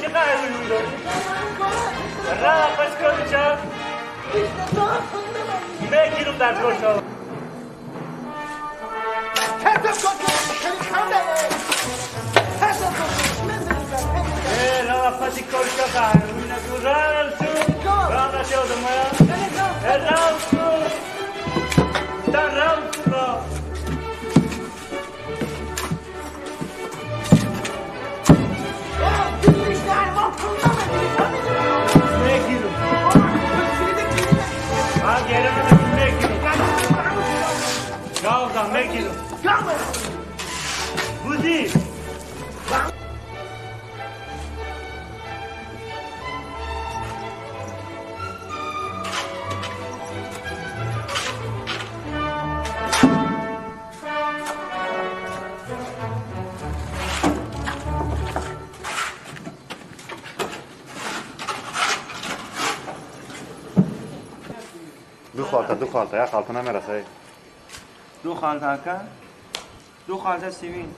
چقدر را پس کن میگیرم در کشا را پس کن دو خالتا یا خالتا نمیرسه دو خالتا که دو خالتا سیمین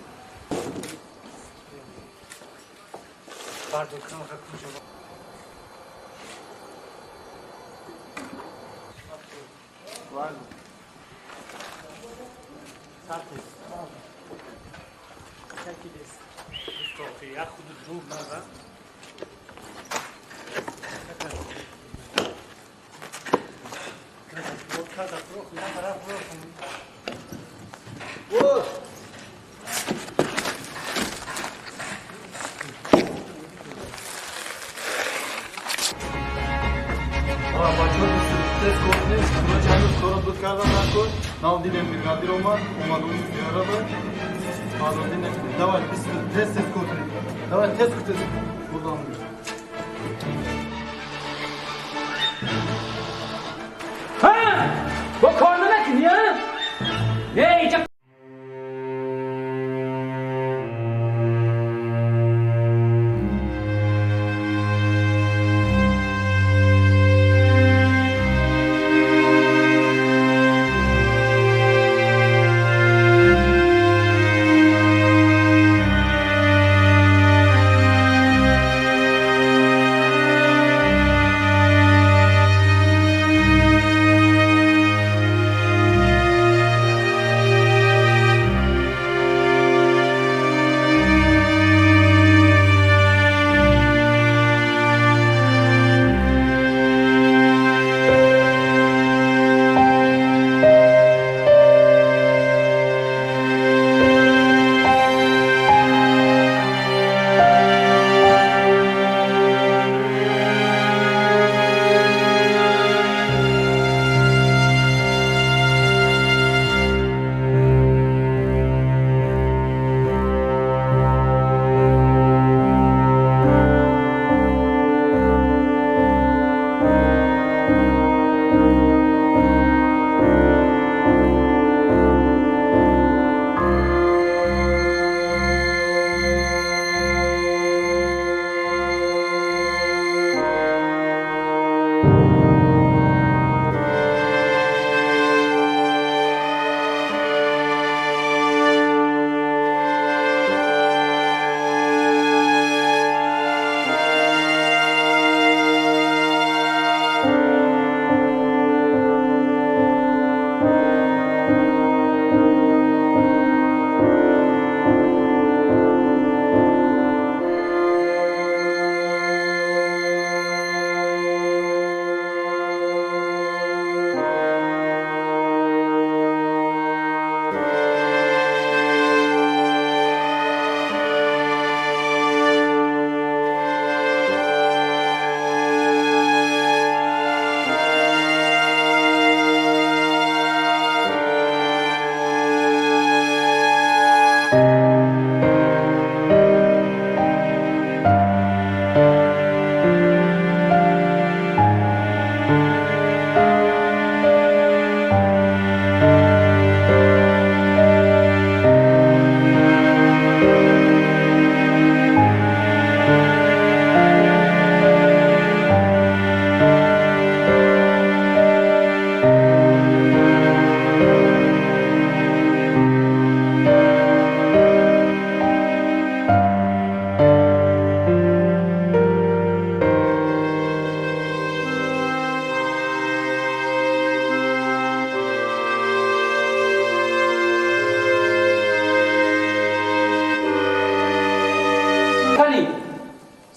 Кани.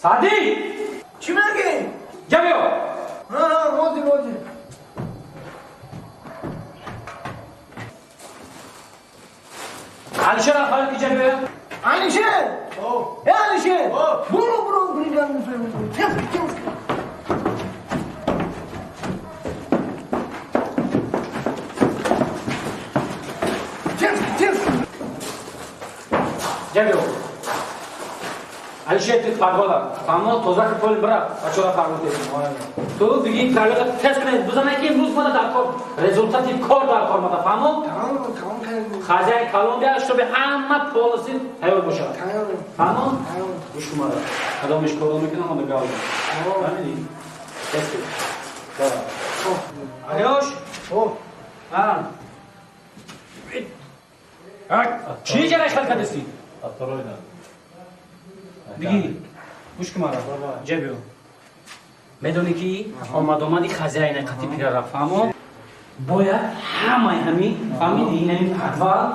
Сади! Чӣ мегӣ? Ҷабиё! Ҳа, ҳозир, ҳозир. Алишер афар ки ҷабиё? Алишер! Э, Алишер! Буро, буро, бригаду тез, тез. Тез, тез. Ҷабиё. Алишер ти подвала. Фаҳмо тоза ки пол бира, бачора фармуд. Ту биги правила тест кунед, бузана ки имрӯз мада дар кор результати кор дар кор мада, фаҳмо? Тамом, тамом кардем. Хозяин Колумбия, чтобы ҳама полностью тайёр бошад. Тайёр. Фаҳмо? Тайёр. Гӯш кун мара. Кадомиш корро мекунам, мада гав. Фаҳмидӣ? Тест кун. Алёш? А. Чӣ ҷара хел кардастӣ? Биги, гӯш кун мара. Ҷабиё. Медонӣ ки омад-омади хозяина қати пирара, фаҳмо? Бояд ҳамаи ҳамин, фаҳмидӣ, инами подвал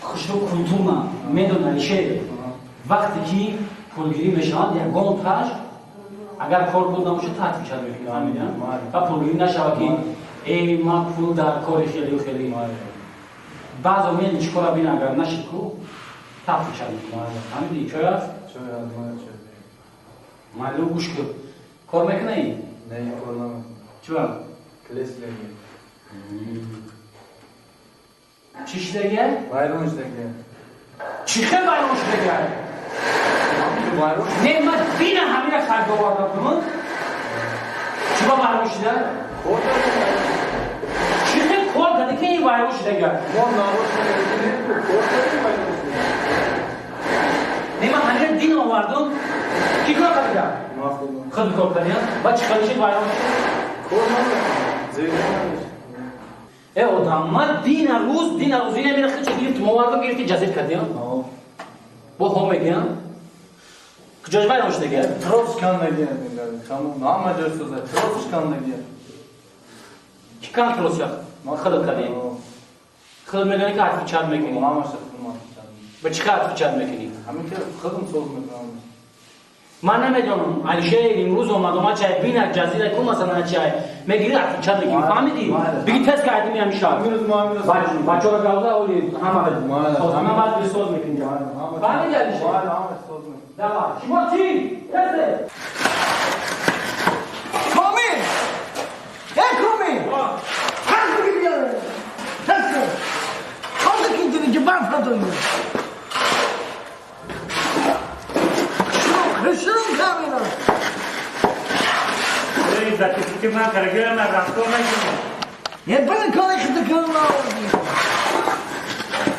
хушрӯ культурна медонӣ, Алишер, вақте ки пулгирӣ мешавад, ягон таш агар кор буд набошад, та отвечать мекунӣ, фаҳмидӣ? Ва пулгирӣ нашавад ки э ман пул дар кори хеле хеле. Баъзо мели чӣ кора бин, агар нашид ку та отвечать мекунӣ, фаҳмидӣ? Чой аст? Майли, гӯш кун. Кор мекунӣ? Не, кор намекунам. Чӣ ба? Клеслеги. Чӣ шудагия? Вайрон шудагия. Чӣ хел вайрон шудагия? Не, ман бина ҳамина харид овардам кунам. Чӣ ба вайрон шуда? Чӣ хел кор карда ки ин вайрон шудагия? Мо нарочно кардем, кор кардем, вайрон шуда. Не, ман ҳамина дин овардам. Ки кор карда? Худ кор кардия? Ба чӣ хел шуд вайрон шуд? Кор намекунам. Зер намешавад. Э, одам, ман дина рӯз, дина рӯз ина мера хича гирифт, мовардам, гирифти ҷазир кардиям. Бо ҳо мегиям. Куҷош вайрон шудагия? Трос кандагия. Тамом, ҳама ҷо соза. Тросш кандагия. Ки кан трос як? Худат кардӣ. Худат медонӣ ки отвечать мекунӣ. Ҳамаша худам отвечать. Ба чӣ хел отвечать мекунӣ? Ҳамин ки худам соз мекунам. Ман намедонам, Алишер имрӯз омад-омад чай бина ҷазира ку масалан чай мегири отвечать мекунӣ, фаҳмидӣ? Биги тест кардим ҳамин шаб. Имрӯз мо ҳамин Бачаро гавза оли ҳама соз. Ҳама баъд соз мекунӣ. Фаҳмидӣ, Алишер? Ҳама соз мекунем. Давай. Шумо чӣ? Тест. Комил! Э, Комил! Ҳарф бигир биёр. Тест кун. Ҳозир ки инҷо ки барф надорӣ. Хушрӯ камера. Эй, закисики ман карагира ман рафтор накунам. Е, бин кори хита кунам овардӣ.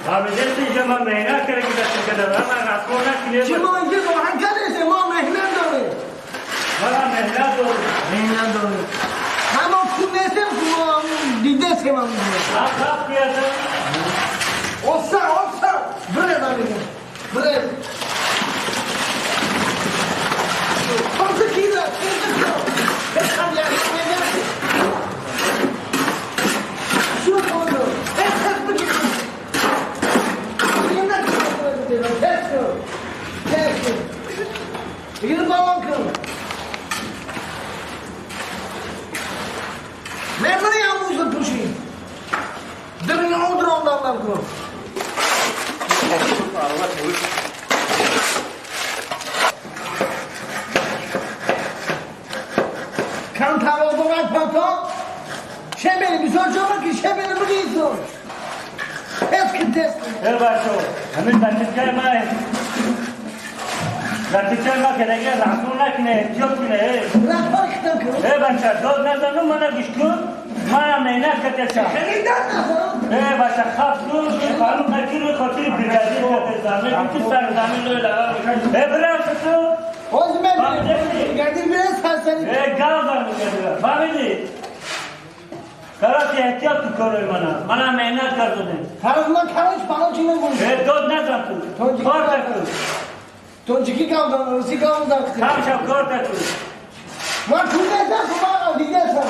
Фаҳмидест, инҷа ман меҳнат кардаги дастикада, ман рафтор накунем. Чӣ мо инҷо роҳат кардем, мо меҳнат дорем. Ман меҳнат дорем. Меҳнат дорем. Ҳама пул нестем, мо дидесем ҳам. Рафт куятам. Оса, оса. Биред ҳамин. Биред. Тоза кида, тоза кида. Ҳам як меҳнат. Шу qo'ydi. Tez бигир. Tez кун. Tez кун. Бигир балон кун. Мемри ҳамуза пӯши. Дирин одрондан кун. Кан тавозунат пато. Шебели бисёр ҷома ки шебели бигирсон. Тест кун, тест кун. Э, бачо, ҳамин дастикаи ман дастикаи ман кардаги рафтор накуне, эҳтиёт куне. Раҳбар хитам кун. Э, бача, дод назану, мана гӯш кун. Ман меҳнат кардасам. Хеле дод назан. Э, бача, хаф кун, фармуд накун, хотири бригадир кардасам. Мегӯ ки сарзамин лойла. Э, бирав ту. Ҳозир мебинем. Бригадир биред сарсари. Э, гав зан бригадир. Фаҳмидӣ? Короче, эҳтиёт кун корои мана. Мана меҳнат кардодем. Фарз ман короче балон чӣ нагӯ. Э, дод назан ту. Кор накун. Тоҷикӣ гав зан, русӣ гав зан. Камшав кор накун. Ман пул нестам, ман дидесам.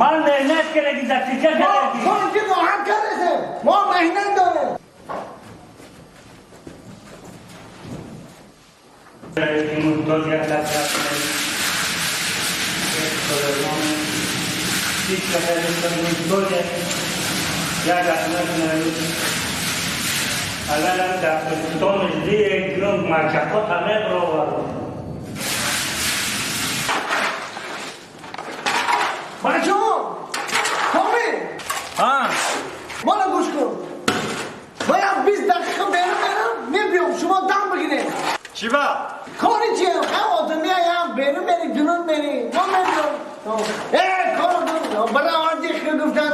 Ман меҳнат кардаги, дастика кардаги. Мо инҷо роҳат кардесем. Мо меҳнат дорем. بچه‌ها کامی ها مالا گوش کن باید 20 دقیقه برم میبیام شما دم بگیرید چی با؟ کاری چیه؟ هم آدمی هم برم بری جنون بری ما میبیام ای کارو برای آردی خیلی گفتن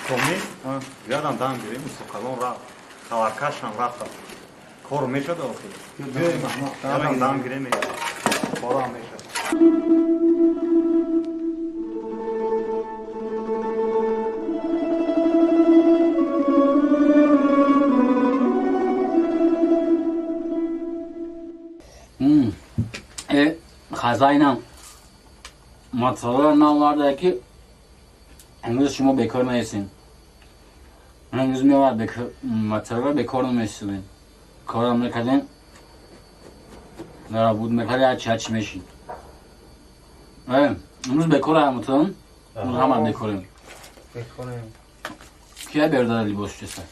کامی؟ یادم دم گیریم مستقلان رفت خبرکش هم رفت کار میشد آخی یادم دم گیریم کار هم میشد хазайнам масъала наоварда ки имрӯз шумо бекор наестед. Имрӯз меовард масъаларо бекор намешудем. Корам мекардем, нарабуд мекардем, ҳарчи ҳарчи мешид. Имрӯз бекор ҳаматон, имрӯз ҳама бекорем. Бекорем. Кия бердара либос шуста?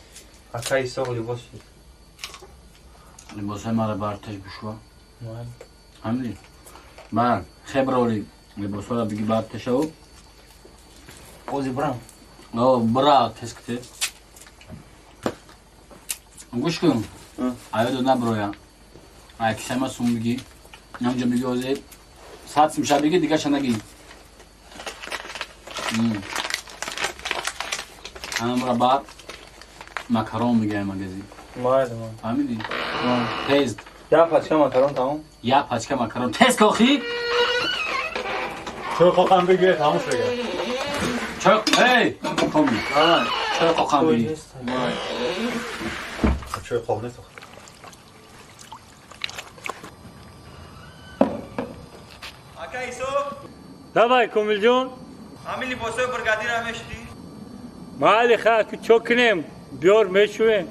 Ака Исоқ либос шуд. Либосҳои маро барташ бушва. Ҳамди? Бан, хеброли либосҳоро биги барташаву. Ози брам. О, бра, тескте. Гӯш кун. Аёдо наброя. Ай кисама сум биги. Намҷа биги ози сад симша биги, дигаша наги. Ҳамра бар макарон мегирем магази. Майли, майли. Фаҳмидӣ? Тез. Я пачка макарон тамом? Я пачка макарон. Тез кохи! Чой қоқам бигир, тамом шуд. Чой, эй, коми. Чой қоқам бигир. Чой қоқ нест. Ака Исоқ. Давай, Комилҷон. Ҳамин либосҳои бригадирро мешудӣ? Майли, ха, чо кунем? Биёр мешувем.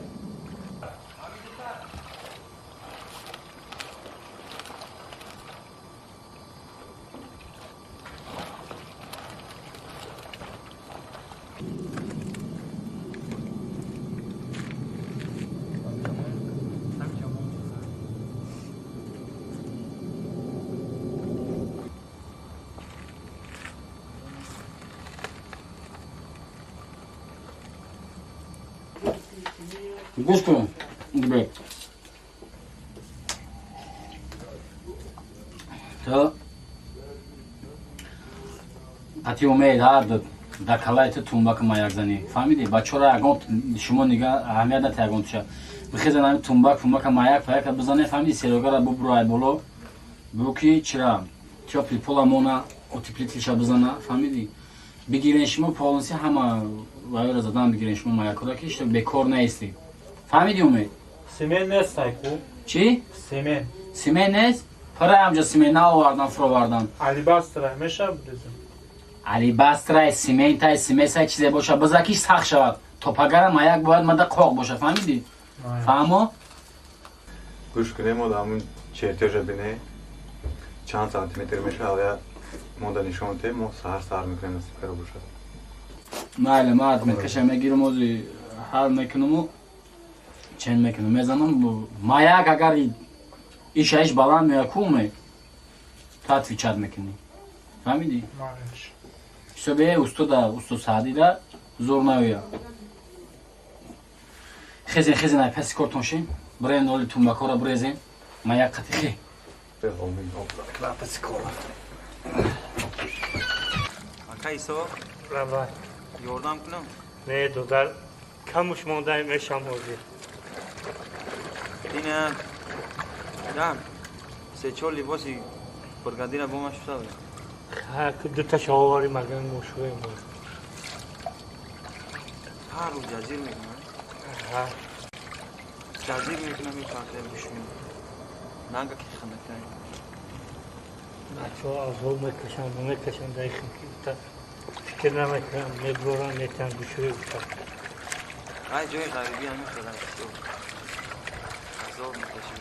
Гӯш кун, бек. То қати умед ҳар дар калаи ту тумбаки маяк занӣ. Фаҳмидӣ? Бачаҳоро ягон шумо нига аҳамият натиҳ ягон туша. Бихезан ҳамин тумбак фумбака маяк фаяка бизане, фаҳмидӣ? Серёгара бубуро ай боло. Бигӯ ки чира тёпли пола мона утеплителша бизана, фаҳмидӣ? Бигирен шумо полностью ҳама вайро задан бигирен шумо маякҳоро ки шумо бекор наистед. Фаҳмидӣ умед? Семен нест айку. Чӣ? Семен. Семен нест? Пара ҳамҷо семен наовардан, фуровардан. Алибастрай меша бирезем. Алибастрай, сементай, семесай чизе боша, биза ки сахт шавад. То пагара маяк бояд мада қоқ боша, фаҳмидӣ? Фаҳмо? Гӯш кунем, мо ҳамун чертежа бине чанд сантиметр меша, ая мо да нишон те, мо саҳар саҳар мекунем насиб кара бошад. Майли, ма отметкаша мегирам, ози ҳал мекунаму чен мекунам, мезанам. Маяк агар ишаиш баланд меояд, ку умед? Ту отвечать мекунӣ. Фаҳмидӣ? Ҳисобе устода, усто Саъдида зор наояд. Хезен, хезен, ай паси кортон шин. Бирен оли тумбакҳоро бирезен. Маяк қати хе. Ака Исоқ. Давай. Ёрдам кунам? Не, додар, камуш мондаем мешам ҳозир. Ина, да, се-чор либоси бригадира бо ман шуста будам. Ха, дуташа оварим, агар мошӯем. Ҳар рӯз ҷазир мекунам. Ҳа. Ҷазир мекунам, мепартоям бишӯем. Нанга ки ханакай. Бачаҳо азоб мекашанд, мекашанд, дар хинки фикр намекунанд, мебуранд, метиҳанд гӯшӯи гуфтанд. Ай ҷои ғарибӣ ҳамин хелам. Азоб мекашем.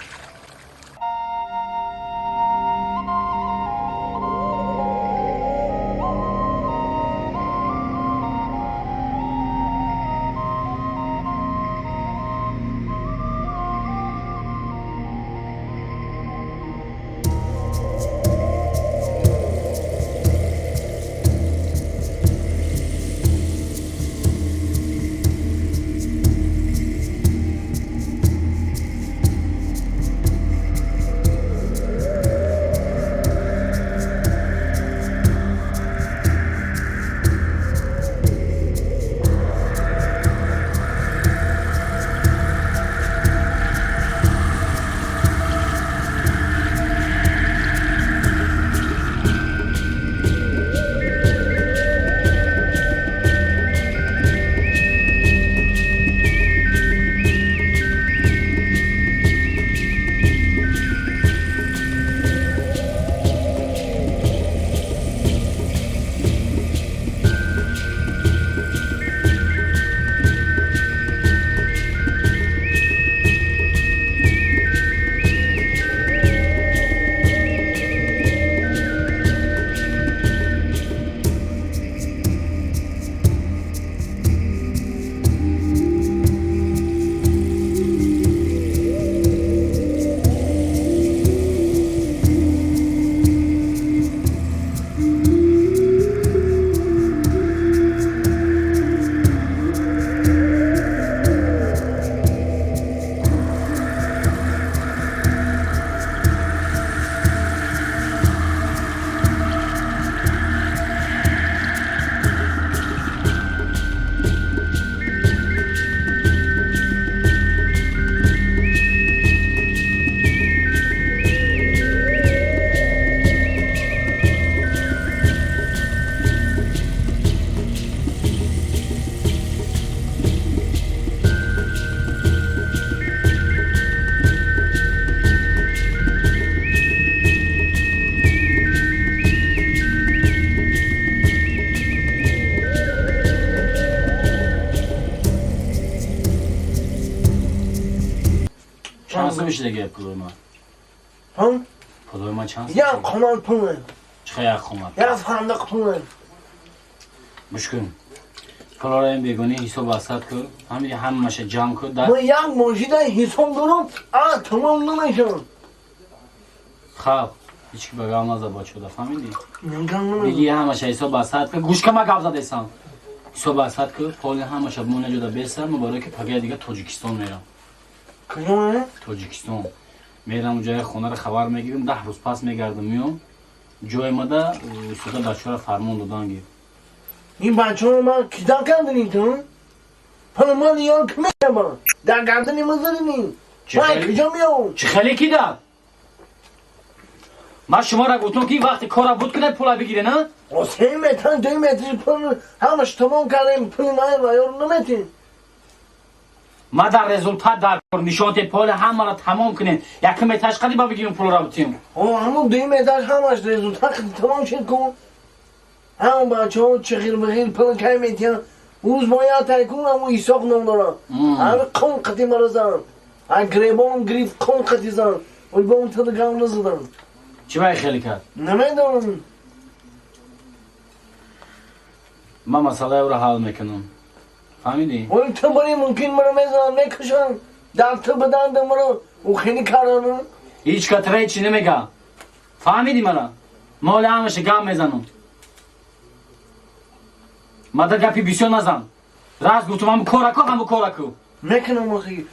Шидагия пулои ман? Ҳам? Пулои ман чанд? Як қомон пул. Чӣ як қомон? Як фандақ пул. Гӯш кун. Пулоро ин бегонӣ ҳисоб асад кун. Ҳамин ҳамаша ҷамъ кун. Ман як мошина ҳисоб дорам, а тамом намешавам. Хаб, ҳеҷ ки ба гап наза бачода, фаҳмидӣ? Биги ҳамаша ҳисоб асад кун. Гӯш кун, ман гап задесам. Ҳисоб асад кун, поли ҳамаша бимон ҷода бесар, ман барои ки пагоҳи дига Тоҷикистон мерам. Тоҷикистон мерам, ҷои хонаро хабар мегирам, 10 рӯз пас мегардам, меом. Ҷои мада истода бачаҳоро фармон додан гир. Ин бачаҳоро ман кидан кардани ту? Пули ман ёр ки мешавам? Дар гардани ман задани. Ман куҷо меом? Чӣ хеле кида? Ман шуморо гуфтам ки вақте кора буд кунед пула бигиред, на? 3 метр, 2 метр пул ҳамаш тамом кардем, пули ман ва ёр наметем. Ма дар результат дар кор нишон дед, поли ҳамаро тамом кунед. Якум этаж қади ба бигирем пулро бутем. Ҳамун дуюм этаж ҳамаш результат тамом шуд кун. Ҳамон бачаҳо чихир бихир пул кай метиҳанд. Рӯз бояд тай кун, ҳамун Исоқ ном дорам. Ҳами қун қати маро зан. А гребон гирифт қун қати зан. Ой ба он тада гам назадам. Чӣ бай хеле кард? Намедонам. Ман масъалаи ӯро ҳал мекунам. Фаҳмидӣ? Ой ту бари мумкин маро мезананд, мекушанд. Дар ту биданд маро ӯ хеле кардану. Ҳеҷ ка тра ҳеҷ чӣ намега. Фаҳмидӣ мара? Моли ҳамаша гап мезанам. Мада гапи бисёр назан. Раст гуфтам, ҳаму кора ку, ҳаму кора ку. Мекунам охи.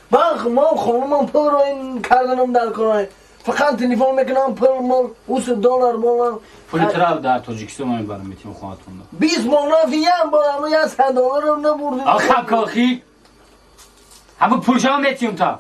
Ман хонумам пулро ин карданам дар корай. Фақат телефон мекунам, пул мол, ус доллар болар. Пули тра дар Тоҷикистон ман мебарам, метим хоҳатонда. 20 мона фиям бо ҳаму 100 долларро набурдим. Ахаб кохи. Ҳаму пулшава метиюм та.